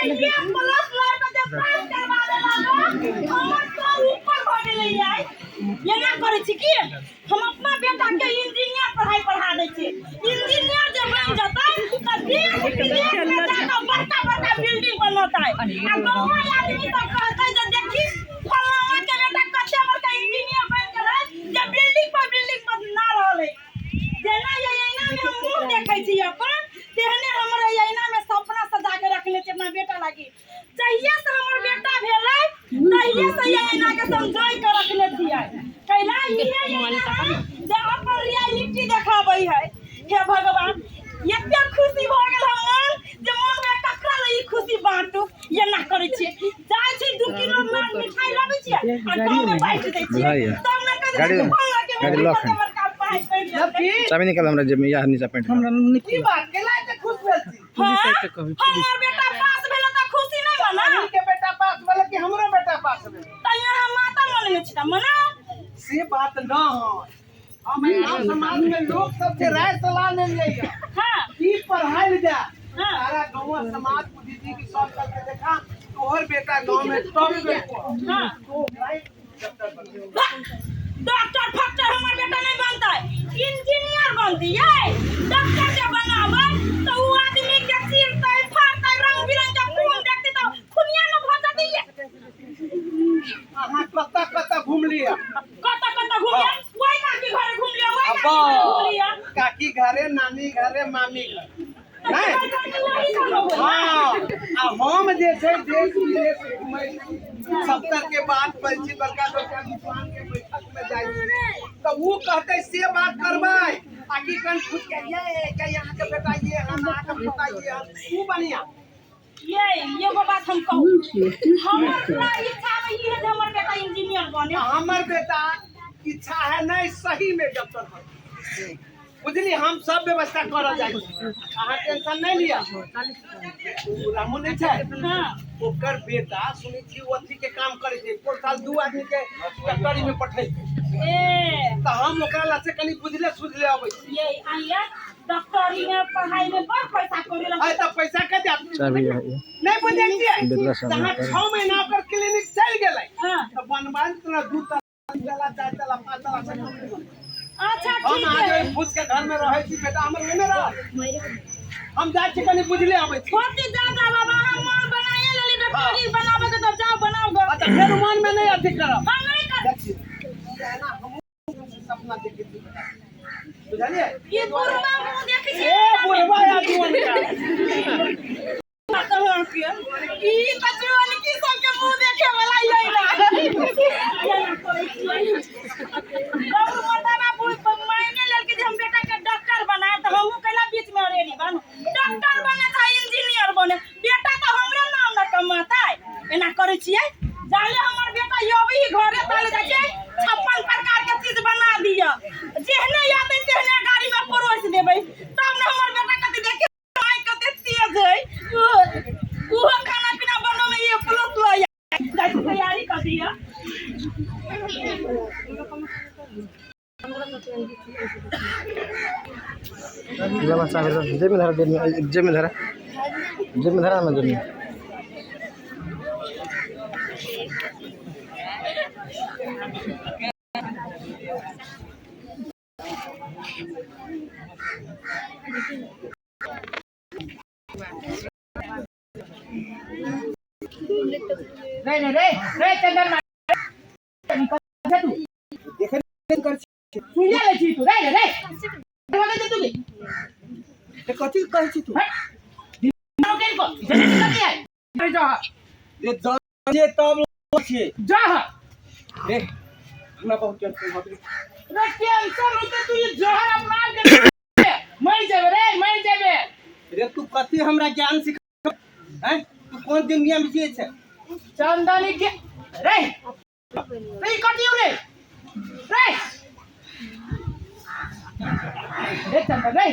ये प्लस लड़का जे पास करवा देला हमर सर ऊपर भऽ गेलै यार। एना करै छी की हम अपना बेटा के इंजीनियर पढ़ाई पढ़ा दै छी। इंजीनियर जे बनि जेतै तऽ देश विदेश में जाकऽ बड़का बड़का बिल्डिंग बनौतै आ गाँव आदमी सब कहतै जे देखी फलाना के बेटा कते बड़का इंजीनियर बनि गेलै जे बिल्डिंग पर बिल्डिंग बना रहल है। जेना ये ऐना में हम मुँह देखै छी अपन तेहने हमर ये ऐना में सपना सजा के रखने छी अपना बेटा लागी। जहिया से हमर बेटा भेलै तहिये से ये ऐना के समझाई के रखने छियै। कैला इहे ऐना है जे अपन रियलिटी देखाबै है। हे भगवान एते खुशी भऽ गेल हमर जे मन में ककरा लए ई खुशी बाँटू। एना करै छियै जाइ छी 2 किलो मिठाई लाबै छियै आ गाँव में बाँटि दै छियै। तब ने कहै गाड़ी फल्लाँ के गाड़ी बेटा लॉक कते है। बड़का पढ़ाई पढ़ि लेलकै। चाबी निकाल हमरा जेब में या नीचा पैंट हमरा नहीं की बात केला एते खुश भेल छी? हाँ, हमर बेटा पास भेल तऽ खुशी नहीं मना। अहीं के बेटा पास भेल कि हमरो बेटा पास भेल? तऽ यहाँ माता मनने छी तऽ मना। से बात न है। हम गाँव समाज में लोग सबसे राय सलाह ले लिये। हाँ। की पढ़ाई ले जा। हाँ। सारा गाँव समाज बुद्धिजीवी सब करके देखा तोहर बेटा गाँव में टॉप पे। हाँ। तो भाई डॉक्टर बन। डॉक्टर फक्टर हमर बेटा नहीं बनतै, इंजीनियर बनती ये। डॉक्टर जे बनाबै तो उ आदमी के चीरतै फाड़तै रंग बिरंग के खून देखतै तो खुनिया न भऽ जेतै ये। अहाँ कतऽ कतऽ घूम लिअ? कतऽ कतऽ घूम लिअ? ओहि काकी घरे घूम लिअ, ओहि काकी घरे घूम लिअ। काकी घरे, नानी घरे, मामी घरे। नहीं? वही सब होबै। हाँ, आ हम जे छै देश विदेश घूमै छी, सत्तर के बाद पैंची बड़का बड़का विद्वान के बैठक में जाइ छी तऽ उ कहतै से बात करबै आ की कन खुद के ये के यहाँ के बेटा ये हम अहाँ के पोता ये हम उ बढ़िया। ये एगो बात हम कहू, हमर पूरा इच्छा में ई है जे हमर बेटा इंजीनियर बने। हमर बेटा इच्छा है नहीं सही में डॉक्टर बने। बुझली हम सब व्यवस्था करल जाइ छी, अहाँ टेंशन नहीं लिअ। ओ रामू नहीं छै? हाँ। ओकर बेटा सुनै छी ओ अथी के काम करै छै, कोन साल 2 आदमी के फैक्ट्री में पठेतै। ए। तऽ हम ओकरा लग से कनी बुझले सुझले अबै छी। ये आइया डॉक्टरी में पढ़ाई में बड़ पैसा कौड़ी लगै। अरे तऽ पैसा के जात? चाबी है। नहीं बुझै छियै? बेदरा साहब जहाँ ने। 6 महीना ओकर क्लिनिक चलि गेलै हाँ। तऽ बनबा देतै 2 तला 3 तला 4 तला 5 तला से कम नहि बनतै। अच्छा हम ठीक आज है। ओहि फूस के घर में रहै छी, बेटा हमर ओहिमे रह। हम जाइ छी कनी बुझले अबै छी। होती जा जा बाबा, हम मन बनाए लेली डॉक्टरी बनाबे के, तब जाओ बनाओ ग। अच्छा फेर मन में नहीं अथी करब। हम नहीं करब। देखियौ, एना हमहूँ सपना देखै छी बेटा। बुझलियै? ई बुढ़वा मुँह देखै छी। ए बुढ़वा आदमी अनका। ई तऽ जुअनकी सबके मुँह देखे वाला ये ना। बाबू मर्दाना मायने लेलकै जे हम बेटा के डॉक्टर बनाए, तऽ हमहूँ कैला बीच में अरेरी बनू। डॉक्टर बने चाहे इंजीनियर बने, बेटा तऽ हमरे नाम न कमातै। एना करै छियै जाले हमर बेटा अबै घरे ताले जाइ छियै 56 प्रकार के चीज बना दिअ, जेहने आते तेहने गाड़ी में परोसि देबै, तब ने हमर बेटा कते देखे माय कते तेज है। उहो खाना पीना बनबै में ये प्लस लऽ जाइ छी, तैयारी कऽ दिअ। बाबा चाबी जेब में धरा, जेब में, जेब में धरा, जेब में धरा ना, जेब में। रे रे रे रे चंदन मा निकल तू देखे नहीं कर छी। सुइया ले छी तू। रे रे रे लगे तू ए कथी कहै छी तू? दिमाग के को जल्दी निकल है। रे जा रे जा जे तब छी जा। रे हमरा बहुत टेंशन होत। रे टेंशन होते तू ये जहर अपना के मर जेबे रे, मर जेबे। रे तू कथी हमरा ज्ञान सिख हैं? तू कोन दुनिया में जिए छै? चंदनी के रे रे कथी रे रे रे चंदन रे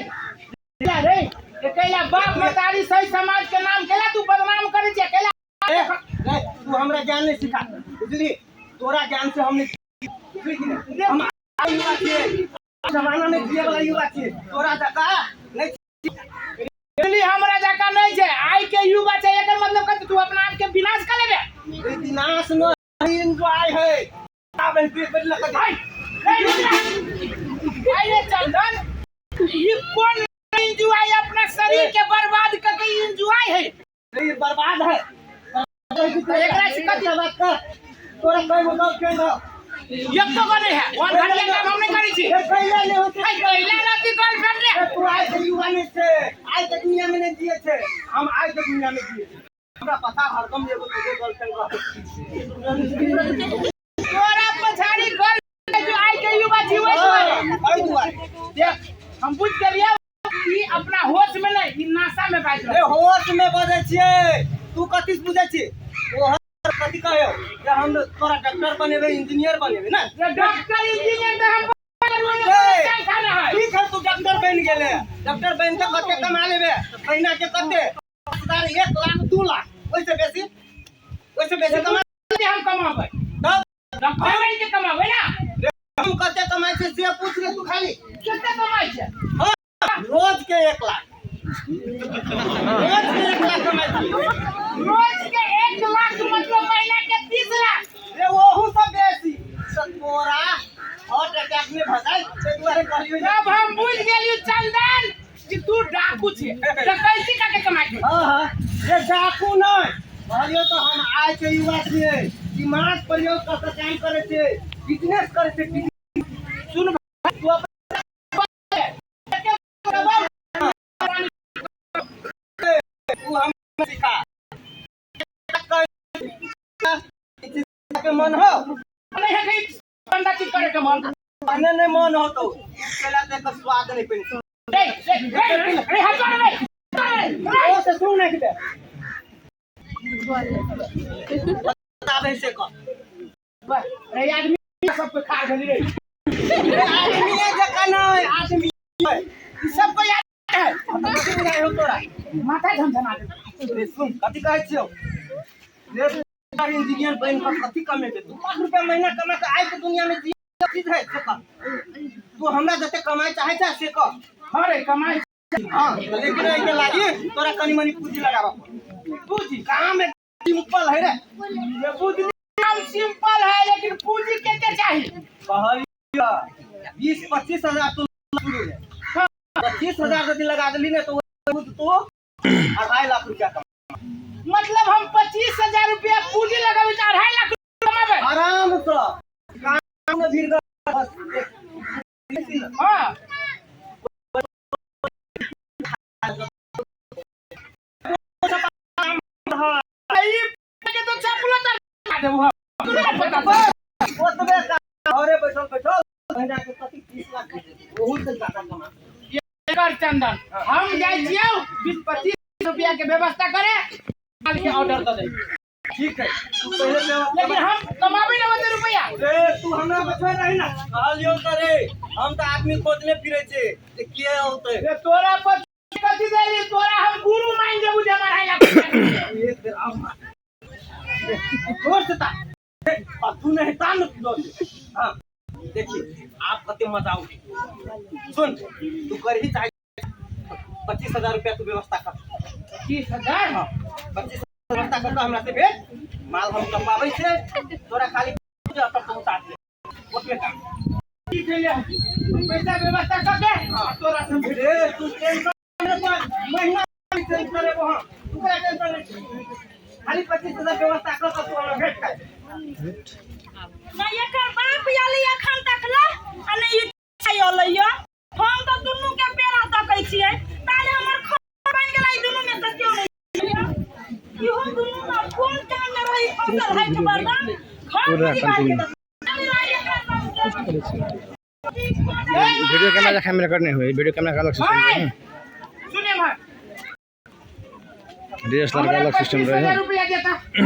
रे रे ए कैला बाप मतारी सही समाज के नाम केला तू बदनाम करे छे कैला? रे रे तू हमरा ज्ञान नहीं सिखा, बुझली? तोरा ज्ञान से हम नहीं बुझली कि नहीं? हम युवा छियै, जमाना में जिए वाला युवा छियै, तोरा जका नहीं। बुझली हमरा जका नहीं छै, आइ के युवा छै, एकर मतलब कथी? तू बहिन तू एक बेर लऽ कऽ हाय अरे चंदन, ई कोन एंजॉय अपना शरीर के बर्बाद करके एंजॉय है? शरीर बर्बाद है। एकरा से कथी बात कर, तोरा कई गो गर्लफ्रेंड हो? एक तो नहीं है और घटिया काम हम नहीं करै छी। कैला नहीं होते। हाय, कैला रहती गर्लफ्रेंड रे? तू आइ के युवा नहीं छे, आइ के दुनिया में नहीं जिए छे। हम आइ के दुनिया में जिए छे, हमरा पता हरदम एगो दूगो गर्लफ्रेंड रहते। तोरा पछाड़ी गर्ल जो आइ के युवा जीवे दुआरे। एहि दुआरे। देख, हम बुझ गेलियै, ई अपना होश में नहीं, ई नाशा में बाजि ए रहल। होश में बजै छियै, तू कथी से बुझै छी? तोहर कथी कहियो जे हम तोरा डॉक्टर बनेबै, इंजीनियर बनेबै ना? ये डॉक्टर इंजीनियर तऽ हम ए, खाना है। ठीक है, तू डॉक्टर बनि गेले, डॉक्टर बनि के कते कमा लेबे महीना के? कते हजार, 1 लाख, 2 लाख, ओहिसे बेसी, ओहिसे बेसी कमा हम कमाबै? तब डॉक्टर बनि के कमाबै ना? हम कते कमाइ छै से पूछ ले तू खाली। कते कमाइ छै? हाँ, रोज के 1 लाख, रोज के 1 लाख कमाइ छी। रोज के 1 लाख मतलब महीना के 30 लाख। रे, ओहू से बेसी। से तोरा हार्ट अटैक में भगाई, ताहि दुआरे कहलियो जे- जब हम बुझ गेलियो चंदन कि तू डाकू छे, डकैती का के कमाइ छै। हाँ, ये डाकू नहीं कहलियो तो, हम आइ के युवा छियै, दिमाग प्रयोग कऽ के काम करै छियै, बिजनेस करै छियै, बिजनेस। सुन भाई, तू अपन उ हम सिखा के मन हो। नहीं है कहीं बंदा चीज करे के मन। भने नहीं मन हो तो केला देख के स्वाद नहीं पेन। रे रे रे रे, हाथ जोड़ रे रे। ओ से सुन नहीं दे बताबै से कह। रे आदमी सब पे खा गेली रे। आदमी जकाँ नहीं, आदमी ई सब कोई आदमी है? कथी बुझाइ हो तोरा? माथा झमझमा दे। रे सुन, कथी कहै छियौ रे? इंजीनियर बनि कऽ कथी कमेबे? 2 लाख रुपया महीना कमा कऽ आइ के दुनिया में जिए चीज है से कह। तू हमरा जते कमाइ चाहै छ से कह। हाँ रे, कमाई। हाँ, लेकिन एहिके लागी तोरा कनी मनी पूंजी लगाबऽ पड़तौ। पूंजी? काम सिंपल है रे। ये पूंजी काम सिंपल है, लेकिन पूंजी केते चाहिए? कहलियो 20-25 हजार तो शुरू है। 25 हजार यदि लगा देली ने तो तू 2.5 लाख रुपया कमा। मतलब हम 25,000 रुपया पूंजी लगाबे तो 2.5 लाख रुपया कमाबे? आराम से, काम में भीड़ गए, बस एक हाँ, ई के तो चपलो तर देबो हम। तोरा पता छै? ओतबे काम, घरे बैठल बैठल महीना के कथी 30 लाख ओहू से ज्यादा कमा। कर चंदन, हम जाइ छियौ 20-25 रुपया के व्यवस्था करे, माल के ऑर्डर दे दे। ठीक है, तू पहले व्यवस्था लेकिन हम कमाबे ना ओते रुपया। रे, तू हमरा बचबै रही ना, कहलियौ तऽ रे, हम तऽ आदमी खोजने फिरै छियै जे के औतै। रे, तोरा पर कथी देली? तोरा हम गुरु मान देबू जे 2.5 लाख रुपया। एक बेर आउ मार। जोर से ता आ तू नहीं तान जोर से। हाँ, देखिए आप कते मजा आउगी। सुन, तू कर ही चाहे 25,000 रुपया तू व्यवस्था कर। 25,000? हाँ, 25,000 व्यवस्था कर हमरा से भेट, माल हम कमवाबै छै, तोरा खाली तब पहुँचा दे, ओतबे काम। ठीक है, ले हम पैसा व्यवस्था कर के आ तोरा से भेट। रे, तू टेंशन नहीं कर, महीना चेंज करेबो हम, तू करा टेंशन नहीं, खाली 25,000 व्यवस्था कर के तू हमरा भेट खाए। ना एकर बाप आयल एखन तक ला आ नहि ई अलै य। हम तऽ दुनू के पेड़ा तकै छियै, ताले हमर खर बनि गेलै। दुनू में से केओ नहि य। इहो दुनू ना कोन काम में रही फसल हटि बरदान घर पूरा परिवार के continue। तऽ वीडियो कैमरा जखन रिकॉर्ड नहीं हुई, वीडियो कैमरा का अलग सिस्टम भाई रहे। सुने भाई। डीएसएलआर का अलग सिस्टम 25,000 रहे। रुपया देता के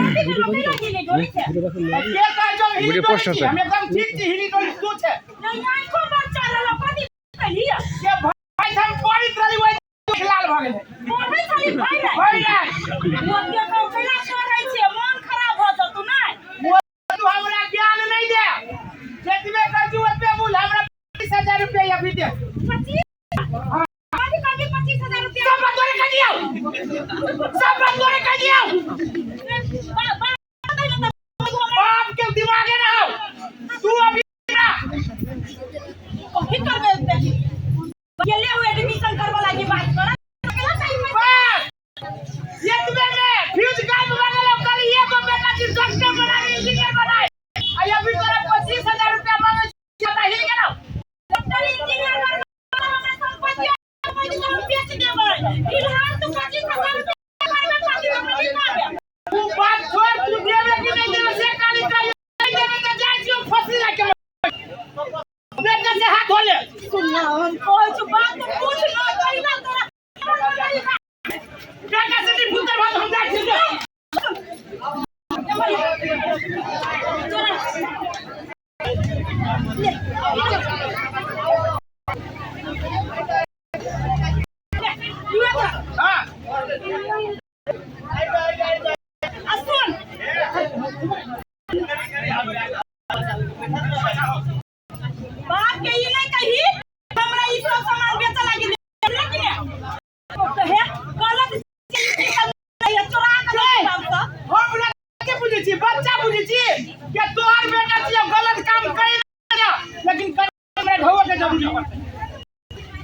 कहै छौ हिली वीडियो पोस्ट डोली छी? होतै। हम एकदम ठीक छी, हिली डोली तू छै। के भाई, हम पढ़ित रहली, ओहि लाल भऽ गेलै। भाई रे। तू हमरा ज्ञान नहीं दे, जितने कर तू ओतबे बोल। हमरा 25,000 रुपया अभी दे। सब बात तोरे कह दियो, सब बात तोरे कह दियो। बाप के दिमागे ना हो तू अभी। सुन ना, हम कहै छी बात तो पूछ ना कहिना तोरा। बेटा से नहीं भूतर भात, हम जाइ छी। तोरा ले ले, लिअ तऽ। हां। आ सुन, बाप के ई नहीं कही हमरा ई सब सामान बेचऽ लागी लेकिन कहे गलत चीज नहीं है, चोरा के लऽ बाप से। हम के बुझै छी, बच्चा बुझै छी कि तोहर बेटा छियै, गलत काम कर, लेकिन कर हमरा ढोआ के जरूरी पड़तै।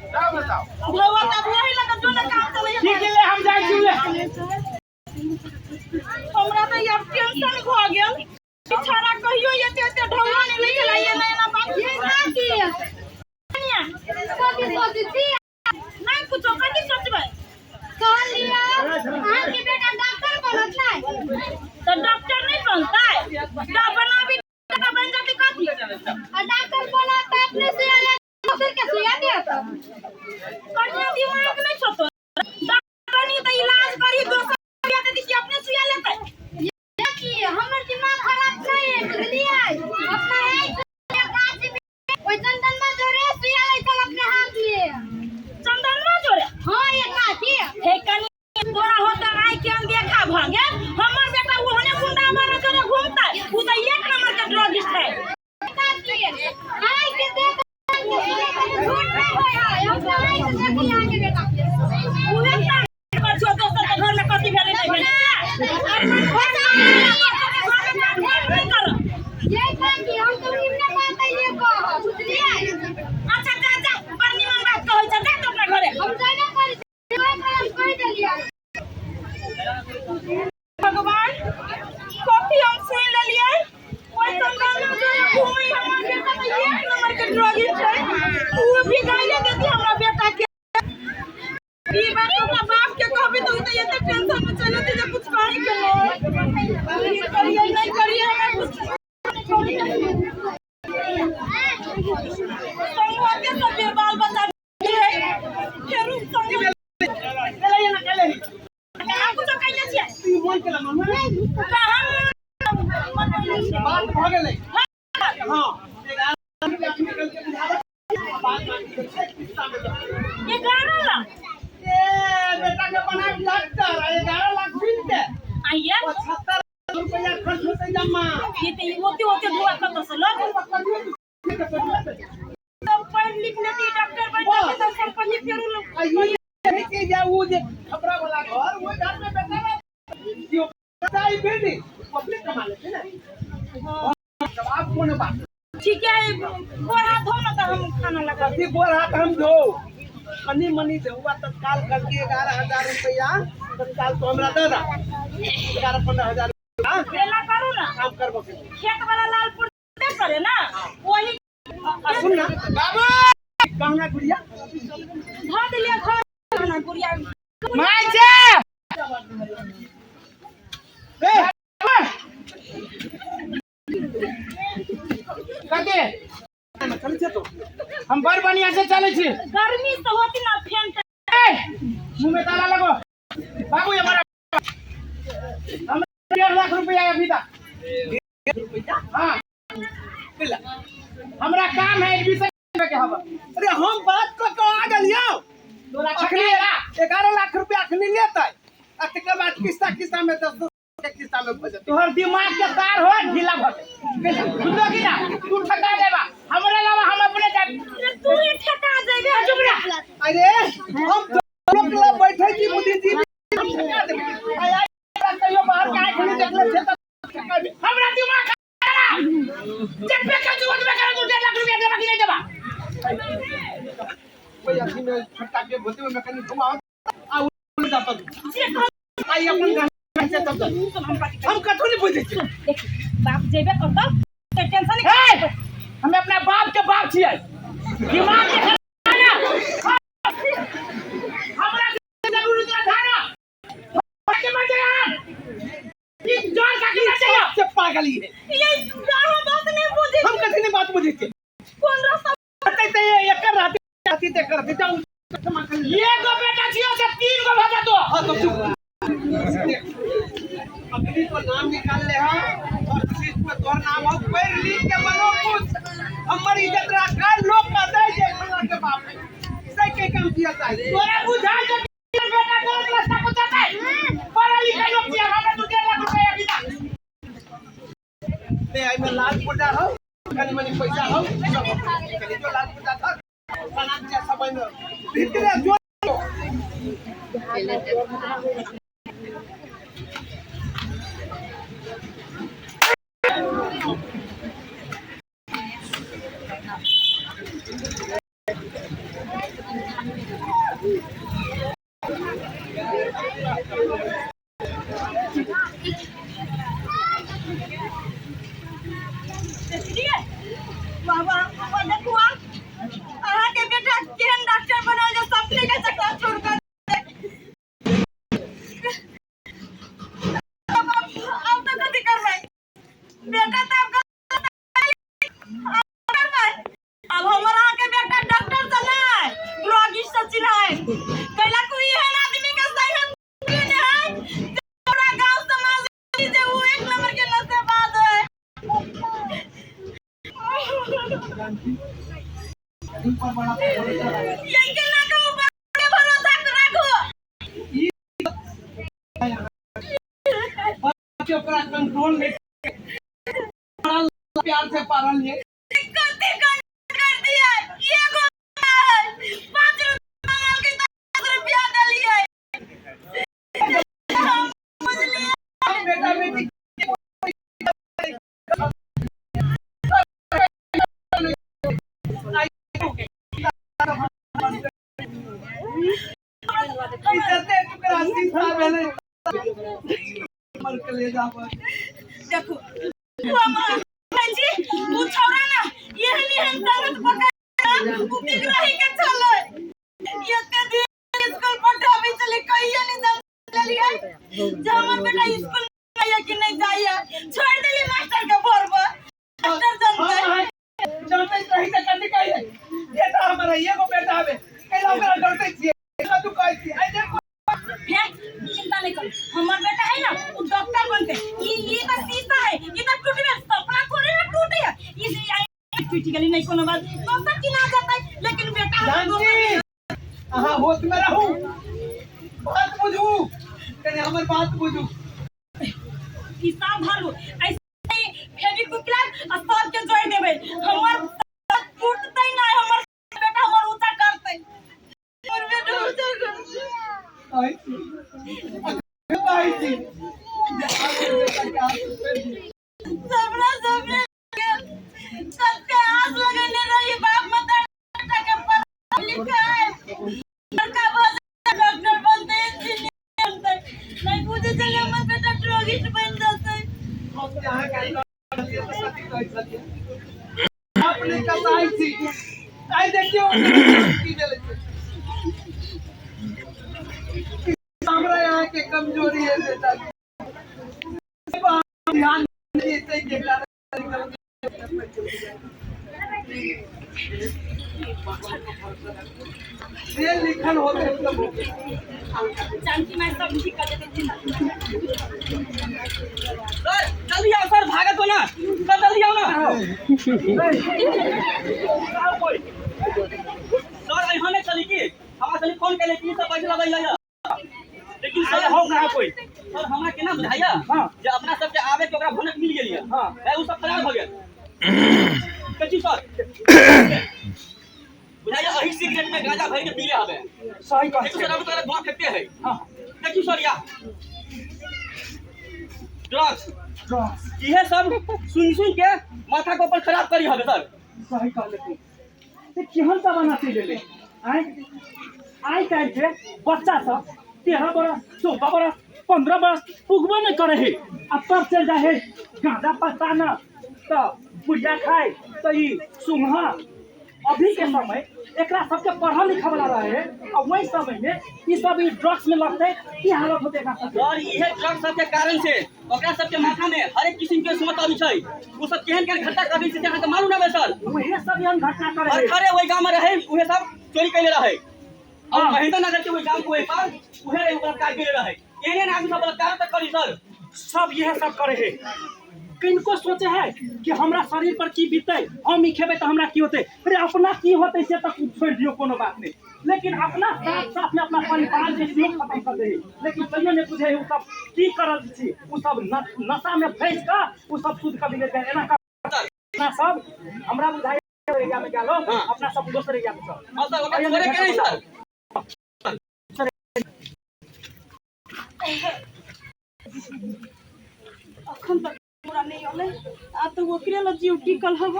बताओ, बताओ। ढोआ तब वही लगा जो ना काम चलै। ठीक है, ले हम जाइ छी, ले। हमरा तऽ आब टेंशन भऽ गेल। छाड़ा कहियो एते एते ढौआ नहि लै छलै, एना एना बात की कथी सोचै छी? नहि कुछो, कथी सोचबै? कहलियै अहाँके बेटा डॉक्टर बनत नहि? तऽ डॉक्टर नहि बनतै तऽ बनाबी तऽ बनि जेतै कथी? आ डॉक्टर बनत तऽ अपने सुइया लेत, दोसर के सुइया देत? कनिया, दिमाग नहि छौ तोरा? डॉक्टर बनी तऽ इलाज करी, दोसर सुइया देती कि अपने सुइया लेतै? की हमर दिमाग खराब नहीं है, बुझलियै? अपना है गाछी में ओहि चंदनमा जोरे सुइया लै छल अपने हाथ में। चंदनमा जोरे? हाँ, एक काकी। हे कनि, तोरा होता आइ के अनदेखा भऽ गेल। हमर बेटा ओहने गुंडा बन जोरे घूमतै? उ तऽ एक नंबर के ड्रगिस्ट है। काकी, आइ के देख झूठ नहीं होय है, अपना आइ के देखी अहाँके बेटा के। उहे तऽ कर छौ, दोसर के घर में कथी भेलै नहि भेलै, अपन घर में नहि कर। ये काकी, हम तो निम्न बात अइले कहब, बुझलियै? अच्छा, जा जा, बड़ निमन बात कहै छ, जा तू अपना घरे। हम जाने करी, हम कहि देलियै। भगवान, कथी हम सुनि लेलियै? ओहि चंदनमा जोरे घूमै हमर बेटा तऽ एक नंबर के ड्रगिस्ट है। उ भी गाइले देती हमरा बेटा के। ई बात अपना बाप के कहबी तऽ उ तऽ एते टेंशन में चलि जेतै जे कुछ कहै के नहि। की करियै, नहि करियै, हमरा कुछ संगते सब बाल बच्चा है फेरू संग। केले ना केले? अहाँ कुछो कइले छियै? ई मोन केला मामा। कहाँ मनैले छियै? बात भऽ गेलै। हाँ, 11 लाख निकल के बुझाबै, बात बाकी छै किस्सा में। 11 लाख? ए बेटा के बनाब डॉक्टर आ 11 लाख मिलते। आइए। 75 रुपया खर्च होतै जमा। ये तऽ ओते ओते धुआ कतऽ से लग तब पढ़ लिख लेती, डॉक्टर बन जेती तऽ संपत्ति फेरू लोग। आ ई है कि जे ऊ जे खपरा वाला घर, ओहि घर में बेटा रह कि ओकरा ई बिल्डिंग अपने कमा लेते ना। जवाब कोनो बात। ठीक है, गोड़ हाथ धो ना तऽ हम खाना लगा। कथी गोड़ हाथ हम धो? कनी मनी देहुआ तत्काल करके 11,000 रुपया तत्काल तो हमरा दे दा, 11-15 हजार रुपया। एना करू ना। काम करबो के। खेत वाला लालपुर नहीं करे ना वही। आ सुन ना बाबू, गहना गुड़िया धो दिलियै घर गहना गुड़िया। माय छै। ए। कते चल छै तो। हम बड़ बढ़िया से चलै छी। गर्मी से होती ना फैन। ए, मुंह में ताला लगो। बाबू, ये हमारा हम 1.5 लाख रुपया अभी तक। रुपया? हाँ। मिला। हमरा काम है एडमिशन के हवा। अरे, हम बात कऽ के आ गेलियौ। तोरा अखनी छकाएगा। 11 लाख रुपया अखनी लेतै आ तकर बाद किस्ता किस्ता में, 10 10 के किस्ता में भऽ जेतै। तोहर दिमाग के तार हो ढीला भ गेल, बुझलो कि ना? तू ठका देबा हमरा अलावा, हम अपने जा। तू ही ठका जेबे। चुप रह। अरे, हम लोग लग बैठे छी बुद्धिजीवी, हम ठका देबै। आइ आइ कहियो बाहर के आँखि नहि देखले छै तऽ ठका देबै। हमरा दिमाग खराब जबे के तू ओतबे करे। तू 1.5 लाख रुपया देबा कि नहीं देबा? कोई अथी में छोटका के होते, ओहिमे कनि घुमाओ आ उड़ जाता। जे कहल। आई अपन गहना छै तब तऽ हम कथी हम कथो नहि बुझै छी। देख, बाप जेबे करतौ तऽ टेंशन नहीं। हे, हम अपना बाप के बाप छियै, दिमाग के खराब ना हमरा जरूरी तोरा धाना के मर जाए हम ई जान का के मर जाए। से पागल ही है। ये अहाँ बात नहीं बुझै। हम कथी नहीं बात बुझै छी? कोन रास्ता? होतै। ते एकर रहती रहती ते करती जाऊ क्षमा कर ले। एगो बेटा छियो से तीन गो भऽ जेतो। हाँ तो चुप। अखनी तो नाम निकाल ले हा और लिस्ट में तोहर नाम हो, पढ़ लिख के बनो कुछ, हमर इज्जत रखा, लोग कहते जे फलां के बाप है, से के काम किया चाहिए। तोरा बुझाइ छौ कि बेटा गलत रास्ता पर जेतै? पढ़ल लिखल लोक छियै, हमरा तू 1.5 लाख रुपया बिता। ले आई में लाल पुर्जा हो, कनी मनी पैसा हो, सब कनी जो लाल पुर्जा था खाना दिया सब में भीतरे जो। देखलियै? वाह वाह वाह, देखू अहाँके बेटा केहन डॉक्टर बनल जे सपने के चक्कर छोड़ कऽ। आब आब तऽ कथी करबै? बेटा तऽ आब करबै। आब हमर अहाँके बेटा डॉक्टर तऽ नहि, ड्रगिस्ट से चिन्है कैला कोई एहन आदमी के संग ने है जे पूरा गांव समाज जे उ एक नंबर के नशेबाज है। ये के ना के ऊपर के भरोसा राखो। बच्चे ओकरा कंट्रोल नहीं, प्यार से पारल ये। कथी कर दिए? एगो 5 रुपया मांगल के 10 रुपया देलिए। हम बुझलिए। बेटा बेटी इज्जते टुकड़ा सीधा भेलै मर के ले जाब। देखू जी, उ छौड़ा ना एहन एहन संगत पकड़ उ बिगड़ही के छलै। एते दिन स्कूल पठाबै छलै, कहियो नहि जानलियै जे हमर बेटा स्कूल जाइए कि नहि जाइए। छोड़ि देलियै मास्टर के भर पर, मास्टर जनतै। जानते रही त कथी कहिए? बेटा हमारा एगो बेटा हवे, कैला ओकरा डरते छियै? तू कहै छी आई देखो। हे, चिंता नहीं करो, हमर बेटा है ना वो डॉक्टर बनते। ई तो शीशा है, ई तो टूटबे, सपना थोड़े ना टूटे। ई टूट गेली नहीं कोनो बात, दोसर की ना जाता, लेकिन बेटा हमर जानकी, अहाँ होश में रहू, बात बुझू, कने हमर बात बुझू। शीशा भरू ऐसे फेविक्विक लाग आ सबके जोड़ देबै, हमर टूटतै ना, हमर बेटा हमर ऊंचा करतै, हमर बेटा ऊंचा करतै। कहै छी, कहै छी जे आब बेटा के हाथ छोड़ि दियौ। सपना सपने गेल, सबके आस लगेने रही बाप माता बेटा के पढ़ाई लिखाई, बड़का भऽ जेतै, डॉक्टर बनतै, इंजीनियर बनतै। नहीं बुझै छलियै हमर बेटा ड्रगिस्ट बनि जेतै। हम जे अहाँके आइ कहलियै तऽ कथी कहै छलियै? अपने कसाई छी, आइ देखियौ की भेलै छै। हमरा यहाँ के कमजोरी है बेटा, ध्यान देते के कारण। जे लिखल होते सब होते। जानकी माय सब ठीक कर देतै, चिंता। सर जल्दी आओ सर, भागत हो ना सर, जल्दी आओ ना सर। यहाँ नहीं चली की हमरा चली फोन केले कि सब पैसा लगैया, लेकिन सर हो कहाँ कोई? सर हमरा केना बुझाइया जे अपना सबके आबे के ओकरा भनक मिल गेल। हां, उ सब फरार भ गेल। कथी सर बुझाइया अही सिगरेट में गांजा भर के पीले हवे। सही कहै। देखियो सर, अब तोरा धुआं फेंकते है। हां देखियो सर, या ड्रग्स इहे सब सुन सुन के माथा के ऊपर खराब करी हवे सर। सही कहले तू। ते केहन जमाना चलि एलै? आँय, आइ काल्हि के बच्चा सब 13 बरस, 14 बरस, 15 बरस पुगबो नहि करै है आ तब चलि जाइ है गाँजा पत्ता न तऽ बुढ़िया खाय तऽ ई सुंघा। अभी के समय एकरा सबके पढ़ल लिखल वाला रहे आ वही समय में ई सब ई ड्रग्स में लगते की हालत होते एकरा सबके। सर इहे ड्रग्स सबके कारण से ओकरा सबके माथा में हरेक किस्म के सोच अबै छै। ओ सब केहन केहन घटना करै छै से अहाँके मालूम नहि सर। उहे सब एहन घटना करे और है। खरे ओहि गाँव में रहे उहे सब चोरी कैले रहे और हाँ। महेंद्र नगर के ओहि गाँव के ओहि पार उहे रहे बलात्कार कैले रहे। एहन एहन आदमी सब बलात्कार तक करी सर। सब यह सब करे है। किनको सोचे है कि हमरा शरीर पर की बीतते, हम ई खेबै तऽ हमरा की होते। अरे अपना की होते से तक छोड़ दियो, कोनो बात नहीं, लेकिन अपना साथ साथ में अपना परिवार के सेहो खत्म कर दे। लेकिन तैयो नहीं बुझे है उ सब की करल छी, उ सब नशा में फंस कऽ उ सब सूद कभी नहीं एना अपना सब हमरा बुझाइ एरिया में गेलो। हाँ। अपना सब दोसर एरिया में सब। हाँ सर, ओकरा छोड़े के नहीं सर। अखन तक पूरा नहीं अलै आ तऽ ओकरे लग जीव टिकल हब।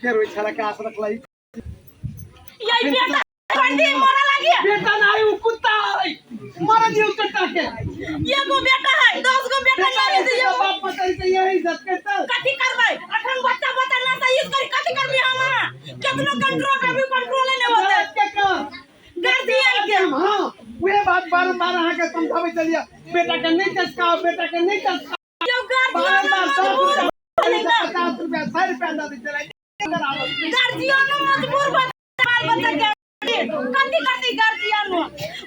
फेर ओहि छड़ा के आस रखलै। यही बेटा बंदी मरा लागी। बेटा नहीं, वो कुत्ता है, मारा जी कुत्ता के। एगो बेटा है, 10 गो बेटा नहीं है। एगो बाप बताई के यही इज्जत के चल। कथी करबै अखन बच्चा बच्चा ना सही करी कथी करबै हम? केतनो कंट्रोल करबै कंट्रोल नहीं होते। के कर गार्जियन के। हाँ, वह बात बारम्बार अहाँ के समझाबै चलिए, बेटा के नहीं चस्काओ, बेटा के नहीं चस्काओ। यो गार्जियन बारम्बार 100 मजबूर रुपया, 50 रुपया, 100 रुपया दे चला। गार्जियन मजबूर बाल बच्चा के कथी कथी गार्जियन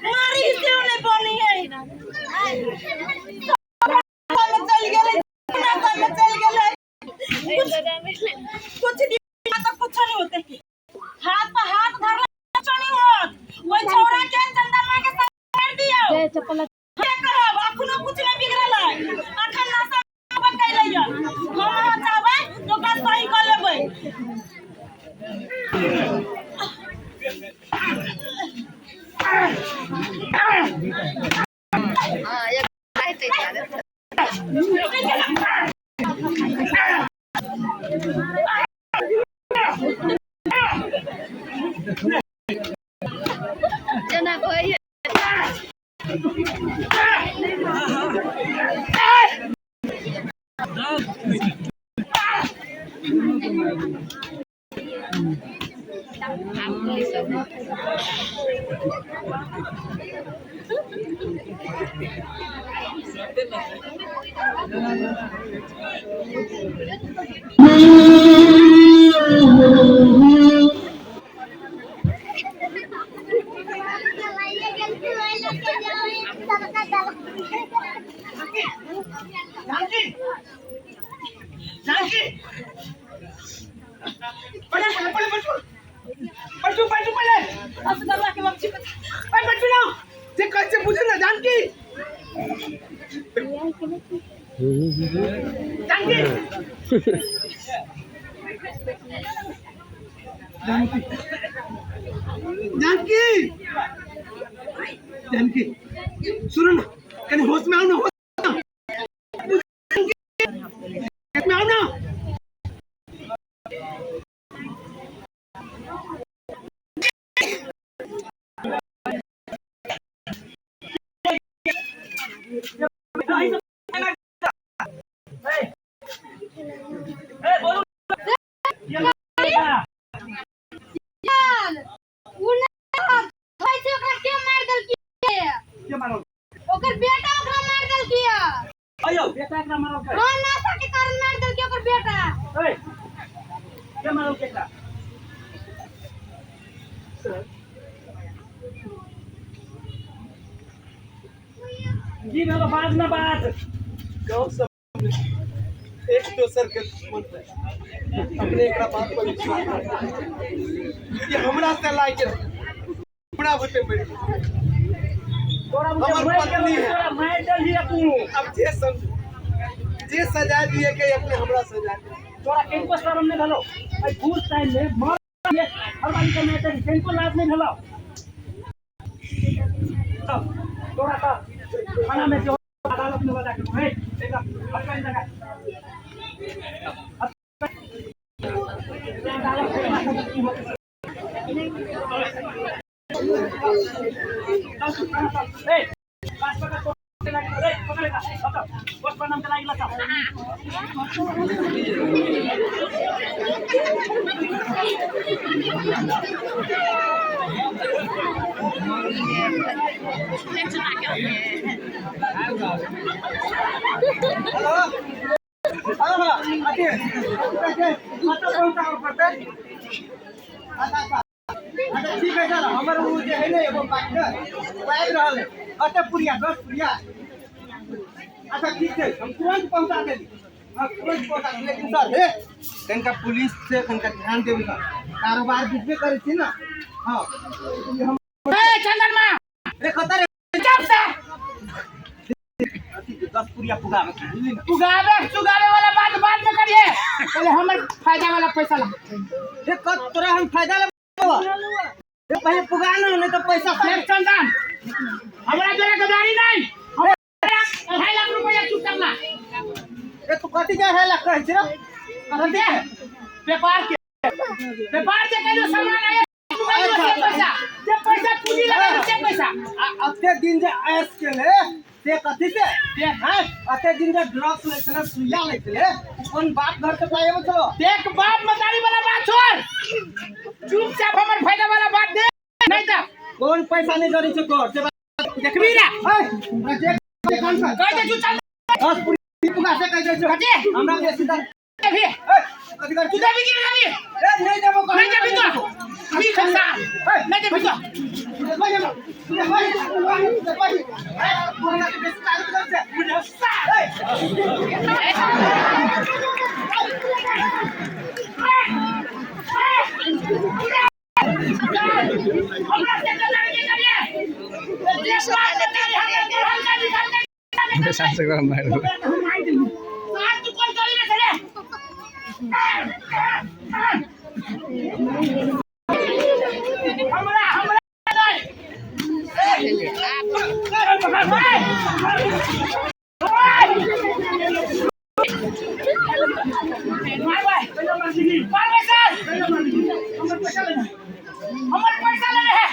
मारी से नहीं बनी है। चल गेलै में चल गेलै कुछ दिन तो कुछ नहीं होते। हाथ पर हाथ धरला कुछ नहीं होत। ओइ छौड़ा के चंदनमा के संग कर दियो। के कहब अखनो कुछ नहीं बिगड़ल है। अखन नशा कैले हम अहाँ चाहबै तो ओकरा सही कऽ लेबै। जानकी, जानकी, बैठो पहले, बैठो बैठो बैठो पहले। असगरवा के बच्ची ए बैठो ना, जे कैसे बुझे ना जानकी, जानकी, जानकी, जानकी, जानकी, सुनो ना, कहीं होश में आओ ना, होश में आओ ना। उ नहि छै, ओकरा के मारि देलकै? के मारल? ओकर बेटा ओकरा मारि देलकै। अयौ बेटा एकरा मारल? हाँ, नशा के कारण मारि देलकै ओकर बेटा। ए के मारल एकरा? सर की भेलो? बाज ना बाज। गाँव सब एक दोसर के दुश्मन रहे। अपने एकरा बात पर विश्वास कि हमरा से लाग गेल, हमरा बुते मरि गेल। तोरा बुझे हमर मरि पत्नी गेलो, है। तोरा मारि देलही तू। अब जे समझ जे सजा दिए के अपने हमरा सजा दिए। तोरा किनको शरम नहीं भेलो? एहि बूढ़ टाइम में मर घरवाली के मारि देलही, किनको लाज नहीं भेलो? चल तोरा तऽ थाना में जो अदालत में लगा के हे एकरा हथकड़ी लगा अदालत में की होतै। चल तू थाना चल। ए बास पकड़ तो लागी रे, पकड़ एकरा, चल पोस्ट पर नाम के लागी ला चल। हेलो हाँ हाँ अथी कतऽ पहुँचाबऽ पड़तै अच्छा अच्छा अच्छा ठीक है सर हमर ओ जे है ने एगो पार्टनर ओ आबि रहल है कतऽ पुरिया 10 पुरिया अच्छा ठीक छै हम तुरंत पहुँचा देली हाँ तुरंत पहुँचा देली लेकिन सर हे कनिका पुलिस से कनिका ध्यान देबै सर कारोबार बुझबे करै छी ने हाँ ई हम ए चंदनमा रे कतऽ रे चुप से अथी 10 पुरिया पुगाबै के बुझली ने उगावे सुगावे वाला बात बाद में करिए पहले हमर फायदा वाला पैसा ला रे कत तोरा हम फायदा लेबो रे पहले पुगा ना नहीं तो पैसा देख चंदन हमरा जोरे गदारी नहीं हमरा 2.5 लाख रुपया चुप करना रे तू कथी के है ला कहै छी रे कथी के व्यापार के व्यापार से कहियो सामान आया चुकाइयो से पैसा जे पैसा पूंजी लगे से पैसा आ अते दिन जे ऐश केले से कथी से देख हैं अते दिन जे ड्रग्स लै छलै सुइया लै छलै उ कोन बाप घर से पाइ अबै छलो देख बाप मतारी वाला बात छोड़ चुपचाप हमर फायदा वाला बात दे नहीं तो कोन पैसा नहीं जरै छै तोहर से बात देखबी ना है हमरा देख कान पर कह दे तू चल 10 पुरी पुगा से कह दे छौ कथी हमरा बेसी दर देबी ए कथी कर तू देबी कि नहीं देबी ए नहीं देबो नहीं देबी तो अभी खसा नहीं देबी तो हमरा से गदारी नहीं करिए देख बाप मतारी हमरा के हल्का निकाल के सास गरम भए गेल। आज तू कोन गली में छले हमरा हमरा नहीं मारबै मारबै सर हमर पैसा लेने हमर पैसा लेने है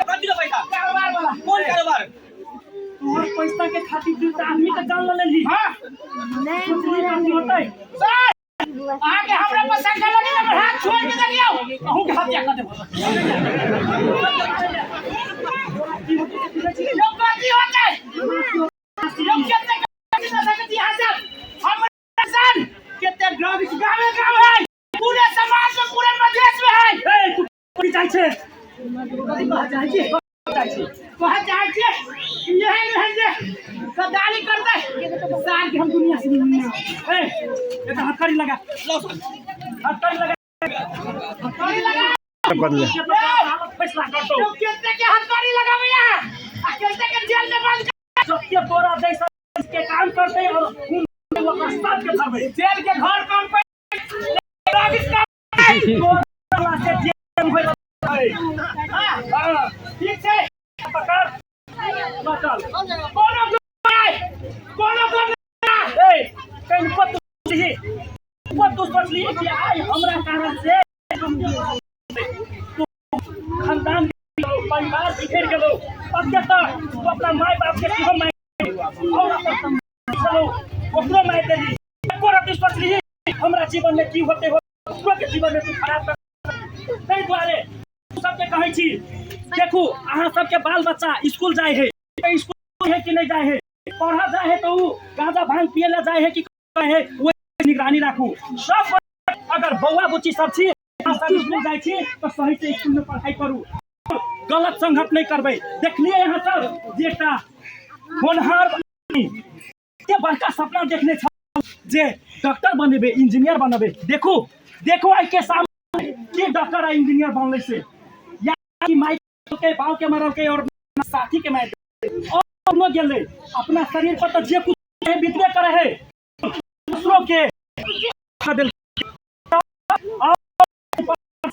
कथी के पैसा कारोबार वाला कोन कारोबार तोहर पैसा के खातिर तू तऽ आदमी के जान लेलही हां सोचली कथी होतै सर अहाँके हमरा पर शंका लगे हमर हाथ छोड़ के देखियौ अहूँ के हत्या कर देबो यौ कथी होतै यौ कते कथी न सकैत यहाँ सब हम सन कते ड्रग्स गावे गाँव है पूरे समाज में पूरे मधेश में है ए तू की चाहै छै कथी कहऽ चाहै छी चाहै छी कह चाहै छियै कि एहन एहन जे गद्दारी करतै साल के हम दुनिया से नहीं ए एटा हथकड़ी लगा लो सर हथकड़ी लगा हथकड़ी लगा कर ले हालत फैसला करतौ तो केते के हथकड़ी लगाबै यहाँ आ केते के जेल में बंद सत्य तोरा जैसा के काम करतै और खून ओकरा सबके धरबै जेल के घर कम पे तोरा से जेल होय हाँ, ठीक छै पकड़ बचल कोनो गम नहि कोनो गम नहि ए कनिको तू सोचलिही कनिको तू सोचलिही कि आइ हमरा कारण से तू खानदान परिवार बिखरि गेलौ अब तऽ तू अपना माय बाप के सेहो मारि और अपन छलौ ओकरो मारि देली एको रत्ती सोचलिही हमरा जीवन में की होते हो ओकरो के जीवन में तू खराब कर ताहि दुआरे सबके कहै छी देखू अहाँ सबके बाल बच्चा स्कूल जाइ है स्कूल है कि नहीं जाइ है पढ़ऽ जाइ है तऽ ओ गांजा भांग पिए ला जाइ है कि है ओहि निगरानी राखू सब अगर बौआ बुच्ची सब छी अहाँ सब स्कूल जाइ छी तऽ सही से स्कूल में पढ़ाई करू गलत संगत नहि करबै देखलियै अहाँ सब जे एकटा होनहार एते बड़का सपना देखने छल जे डॉक्टर बनेबै इंजीनियर बनेबै देखू देखू आइ के सामने के डॉक्टर आ इंजीनियर बनलै से या कि माय के बाप के मारलकै और साथी के मारि और अपनो गेलै अपना शरीर पर तऽ जे कुछ है बीतबे करे है दूसरों के कर देलकै। और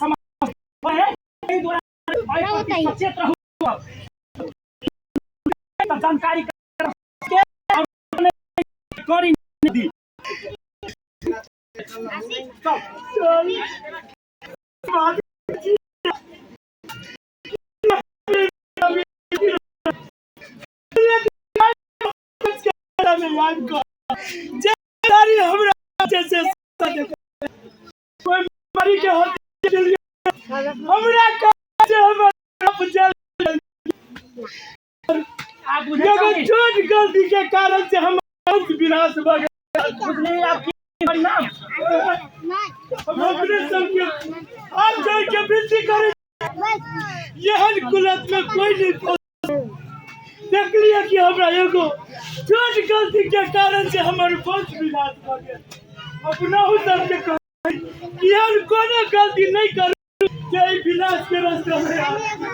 समाज है, एहि दुआरे एहि प्रति सचेत रहू जानकारी के और करी दी हमरा कहै छै हमर बाप जेल आप बुझै एगो छौ छोट गलती के कारण से हमर वंश विनाश भऽ गेल। बुझली आप की परिणाम? हम अपने सबके हाथ जोड़ के विनती करै, एहन कुलत में कोई नहीं पहुंच। देखलिए कि हमरा एगो छोट गलती के कारण से हमर वंश विनाश भऽ गेल। अपनाहु सबके कहै कि एहन कोनो गलती नहीं करू जे एहि विनाश के रास्ता में आबी।